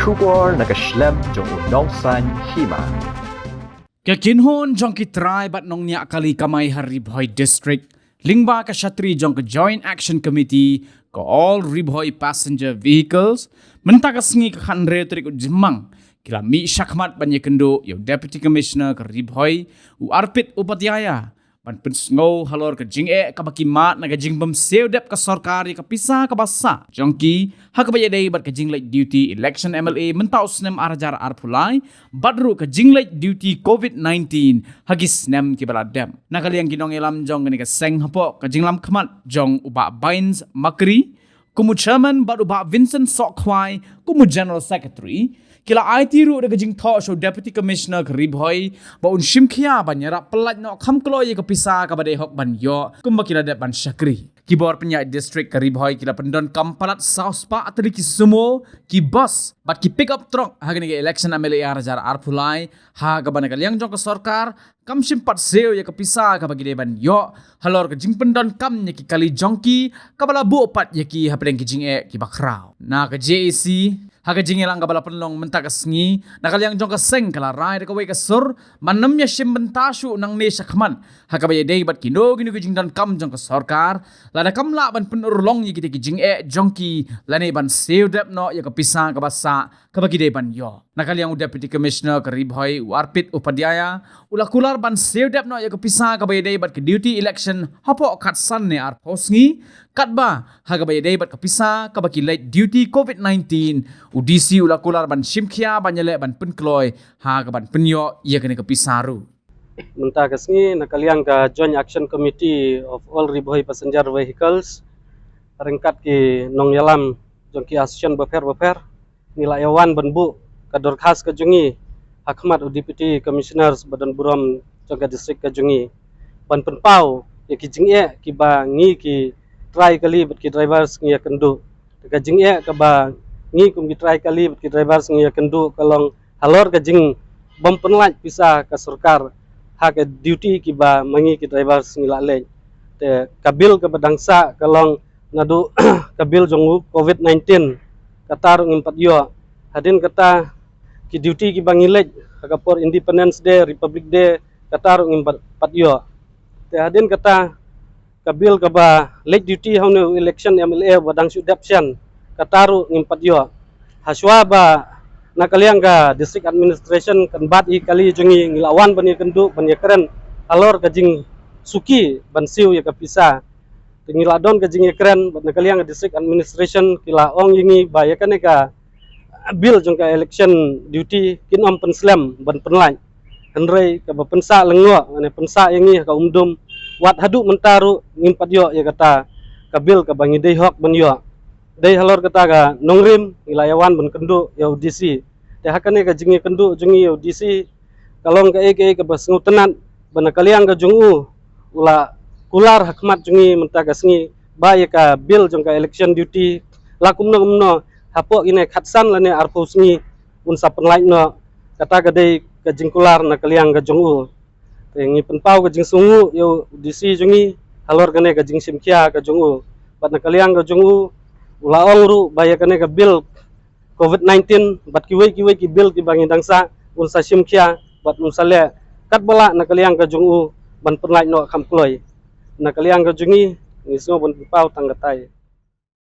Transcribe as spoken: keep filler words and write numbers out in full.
Khubor na ka shlem jong u Nongsaiñ Hima. Ka kynhun jong ki trai bad nongñiah kali kamai ha Ri Bhoi District lyngba ka shatri jong ka Joint Action Committee ka All Ri Bhoi Passenger Vehicles mynta ka sngi ka khathynriew tarik u Jymmang ki la mih shakhmat ban ïakynduh ïa u Deputy Commissioner ka Ri Bhoi u Arpit Upadhyaya ban pynsngew halor ka jingeh kaba ki mad na ka jingbym siew dep ka sorkar ïa ka pisa kaba sah jong ki ha kaba ïadei bad ka jingleit duty election M L A mynta u snem ar hajar arphew lai bad ruh ka jingleit duty covid nineteen ha ki snem kiba la dep. Na ka liang ki nongïalam jong kane ka seng hapoh ka jinglam khmat jong u Bah Bains Makri kum u chairman bad u Bah Vincent Sohkhwai kum u general secretary ki la aiti ruh da ka jingthoh sha u Deputy Commissioner ka Ri Bhoi ba un shimkhia ban ïarap pyllait noh kham kloi ïa ka pisa kaba dei hok ban ïoh kumba ki la dep ban shakri. Ki bor pynïaid district ka Ri Bhoi ki la pyndonkam palat saw spah tylli ki sumo, ki bus bad ki pickup truck ha kane ka election M L A ar hajar arphew lai ha kaba na ka liang jong ka sorkar kam shym pat siew ïa ka pisa kaba ki dei ban ïoh halor ka jingpyndonkam ïa ki kali jong ki kaba la buh pat ïa ki hapdeng ki jingeh kiba khraw. Na ka J A C ha ka jingïalang kaba la pynlong mynta ka sngi na ka liang jong ka seng ka la rai da kawei ka sur ban ym ïashim bynta shuh nangne shakhmat ha kaba ïadei bad kino kino ki jingdonkam jong ka sorkar lada kam lah ban pynurlong ïa kita ki jingeh jong ki lane ban siew dep noh ïa ka pisa kaba sah kaba ki dei ban ïoh. Na ka liang u Deputy Commissioner ka Ri Bhoi u Arpit Upadhyaya u la kular ban siew dep noh ïa ka pisa kaba ïadei bad ka duty election hapoh khatsan ne arphew sngi katba ha kaba ïadei bad ka pisa kaba ki leit duty covid nineteen u D C u la kular ban shimkhia ban ïaleh ban pynkloi ha kaban pynïoh ïa kane ka pisa ruh. Mynta ka sngi na ka liang ka Joint Action Committee of All Ri Bhoi Passenger Vehicles ryngkat ki nongïalam jong ki association bapher bapher ngi la ïawan ban buh ka dorkhas ka jong ngi ha khmat u Deputy Commissioners ba don burom jong ka district ka jong ngi ban pynpaw ïa ki jingeh kiba ngi ki trai kali bad ki drivers ngi ïakynduh. Ka jingeh kaba ngi kum ki trai kali bad ki drivers ngi ïakynduh ka long halor ka jingbym pynlait pisa ka sorkar ha ka duty kiba ma ngi ki drivers ngi la leit. Te ka bill kaba dang sah ka long naduh ka bill jong u covid nineteen kata ruh ngim pat ïoh. Hadien kata ki duty kiba ngi leit ha ka por Independence Day, Republic Day kata ruh ngim pat, pat ïoh. Te hadien kata ka bill kaba leit duty ha une u election M L A ba dang shu dep shen kata ruh ngim pat ïoh. Hashwa ba na ka liang ka district administration kan bat ïa ki kali jong ngi ngi la wan ban ïakynduh ban ïakren halor ka jingsuki ban siew ïa ka pisa. Te ngi la don ka jingïakren bad na ka liang ka district administration ki la ong ïa ngi ba ïa kane ka bill jong ka election duty kin ym pynslem ban pynlait. Hynrei kaba pynsah lyngngoh ne pynsah ïa ngi ha ka umdum wat haduh mynta ruh ngim pat ïoh ïa kata ka bill kaba ngi dei hok ban ïoh. Dei halor kata ka nongrim ngi la ïawan ban kynduh ïa u D C. Te ha kane ka jingïakynduh jong ngi ïa u D C ka long kaei kaei kaba sngewtynnat ba na ka liang ka jong u u la kular ha khmat jong ngi mynta ka sngi ba ïa ka bill jong ka election duty la kumno kumno hapoh kine khatsan lane arphew sngi un sa pynlait noh. Kata ka dei ka jingkular na ka liang ka jong u. Te ngi pynpaw ka jingsngewnguh ïa u D C jong ngi halor kane ka jingshimkhia ka jong u. Bad na ka liang ka jong u u la ong ruh ba ïa kane ka bill covid nineteen bad kiwei kiwei ki bill kiba ngi dang sah un sa shimkhia bad un sa leh katba lah na ka liang ka jong u ban pynlait noh kham kloi. Na ka liang ka jong ngi ngi sngew ban pynpaw tang katai.